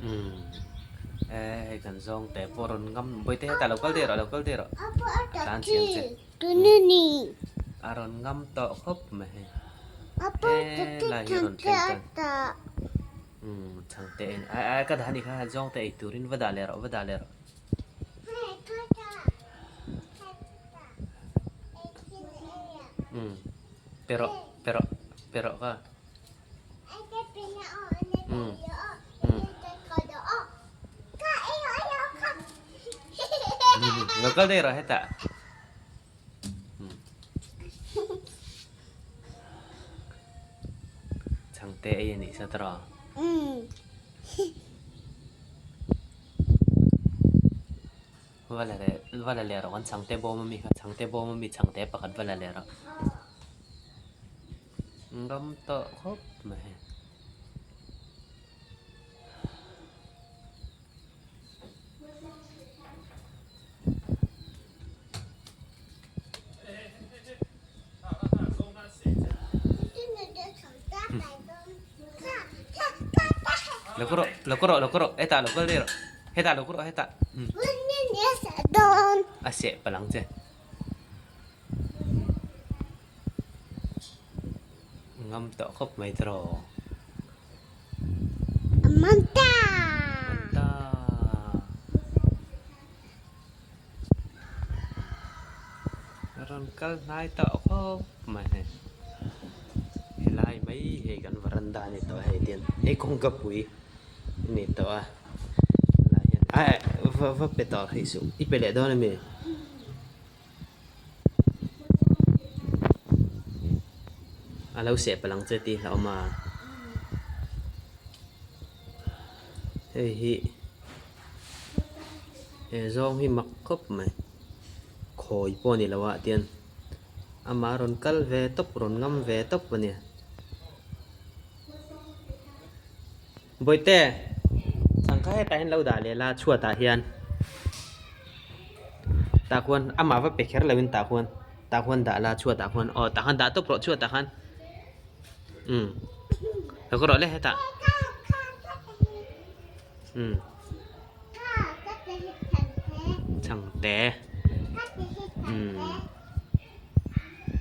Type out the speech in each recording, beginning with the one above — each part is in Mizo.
Umm e hei kan zawng teh pawh rawn ngam bawihte hetah lo kal daih rawh lo kal daih rawh a tlan chiang che a rawn ngam tawh khawp mai hei helai hi a rawn thleng tan umm chhangte en ai ai ka dah a nih kha zawng te ei turin va dah leh rawh va dah leh rawh. Umm pe rawh pe rawh pe rawh ka. Lo kal daih rawh hetah. Chhangte ei a nih sa tawh. Va la leh va la leh rawh kan chhangte bawm ami kha chhangte bawm ami chhangte pakhat va la leh rawh. Ngam tawh khawp mai. Lo kawr rawh lo kawr rawh lo kawr rawh hetah lo kal daih rawh hetah lo kawr rawh hetah a seh palh ang che. Ngam tawh khawp mai tawh. Manta. Manta. Rawn kal hnai tawh khawp mai hei. Helai mai hei kan varanda a ni tawh hei tian hei kawngka pui a ni tawh a. Helai hian aih va va pe tawh hrih suh i pe leh dawn ami? A lo seh palh ang che tih hlauhawm a. Hei hi he zawng hi mak khawp mai khawi pawh a ni lo ah tian amah rawn kal ve tawp rawn ngam ve tawp a nia. Bawihte changkha hetah hian lo dah leh la chhuatah hian tah khuan amah va pe kher loin tah khuan tah khuan dah la chhuatah khuan aw tah khan dah tawp rawh chhuatah khan umm lo ka rawh le hetah umm chhangte umm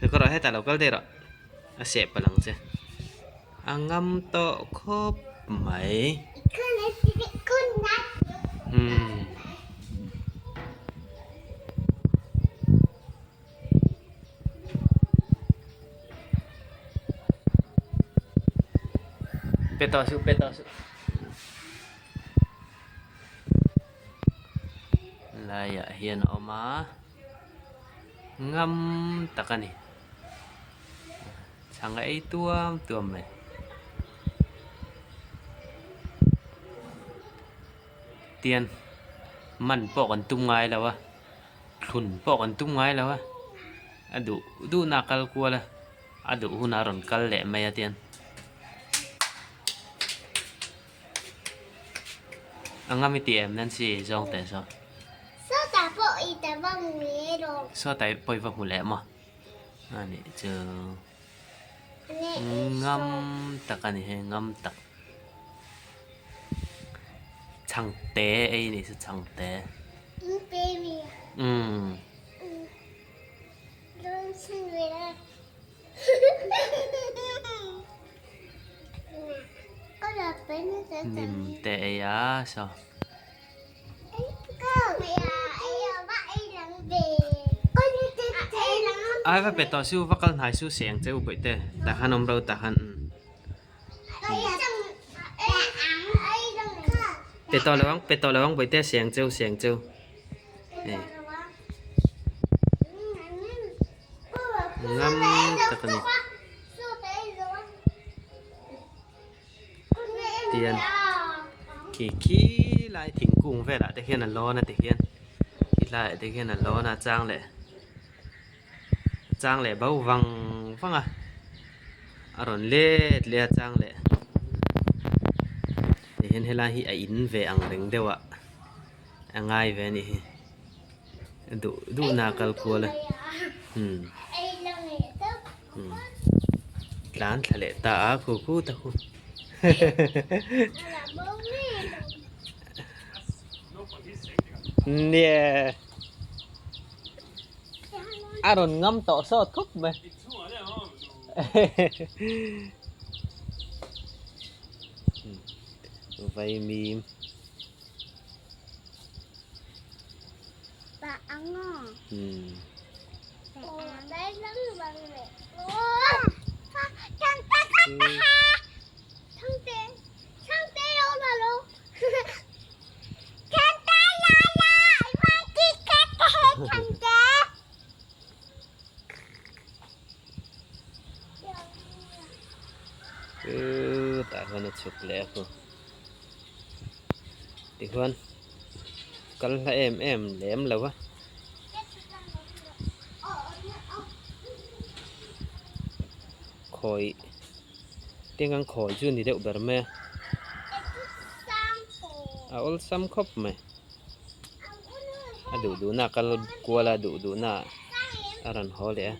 lo ka rawh hetah lo kal daih rawh a seh palh ang che. A ngam tawh khawp mai. Umm. Pe tawh suh pe tawh suh. Laiah hian a awm a ngam tak a ni. Chhang a ei tuam tuam mai. Tian man pawh kan tum ngai lo a, thlun pawh kan tum ngai lo a, a duh duhna a kal kual a, a duh hunah a rawn kal leh mai a tian. A ngam i tih em Nancy zawng teh saw. Sawtah pawh i ta va hmu leh lo. Sawtah pawh i va hmu leh maw? A nih chu ngam tak a ni hei ngam tak chhangte ei ni chu chhangte umm hnim te ei a saw. Ai va pe tawh su va kal hnai su seng che u bawih te tah khan awm ro tah khan pe tawh lo ang pe tawh lo ang bawih te seng cheu seng cheu hei ngam tak a ni. Tian khi khi lai thingkung velah te hian a lawn a ti hian khi laiah te hian a lawn a chang leh chang leh bo vang vang a a rawn let leh a chang leh ti hian helai hi a in ve ang reng deuh a a ngai ve a nih hi duh duh na a kal kual a umm. Tlan thla leh ta a khu khu ta khu. Nia. A rawn ngam tawh sawt khawp mai. Vaimim. Tah hian a chhuk leh a khu tichuan kal hla em em lem lo a. Khawi tiang ang khawi chu ni deuh ber mai a a awlsam khawp mai a duh duhna a kal kual a duh duhna a rawn haw leh a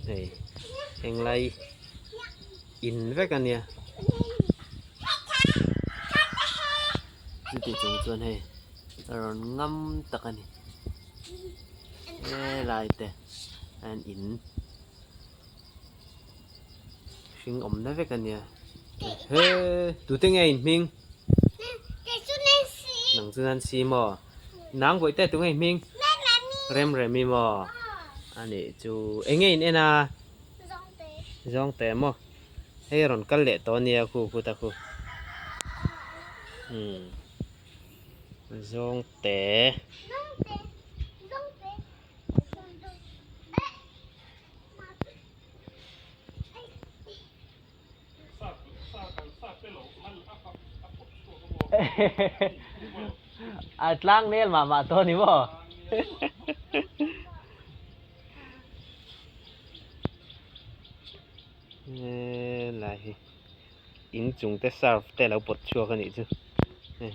hei henglai in vek a nia chuti chung chuan hei a rawn ngam tak a ni. Helai te an in hring awmna vek a nia he tute nge in hming nang chu Nancy maw nang vawi te tunge in hming Remremi maw a nih chu eng nge in en a Zawngte maw hei a rawn kal leh tawh a nia khu khu ta khu umm. Zawngte. A tlang nel mah mah tawh a ni maw? Helai hi. In chung te surf te lo pawt chhuak a nih chu hei.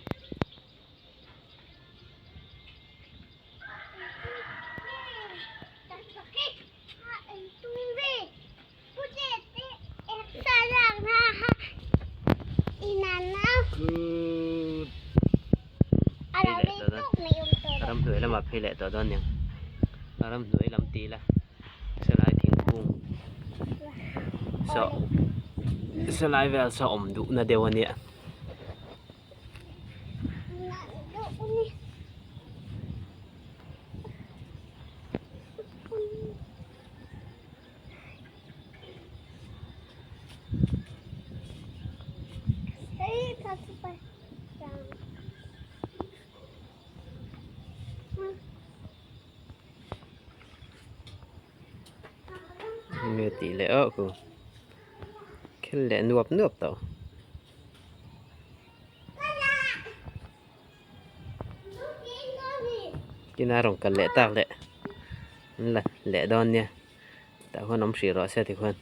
Ramhnuai lamah phei leh tawh dawn aniang ramhnuai lam ti ila helai thingkung saw helai vel saw awm duhna deuh a nia. Nge tih leh awk u khel leh nuap nuap tawh. Tin a rawn kal leh tak leh an la leh dawn nia tah khuan awm hrih rawh se tikhuan.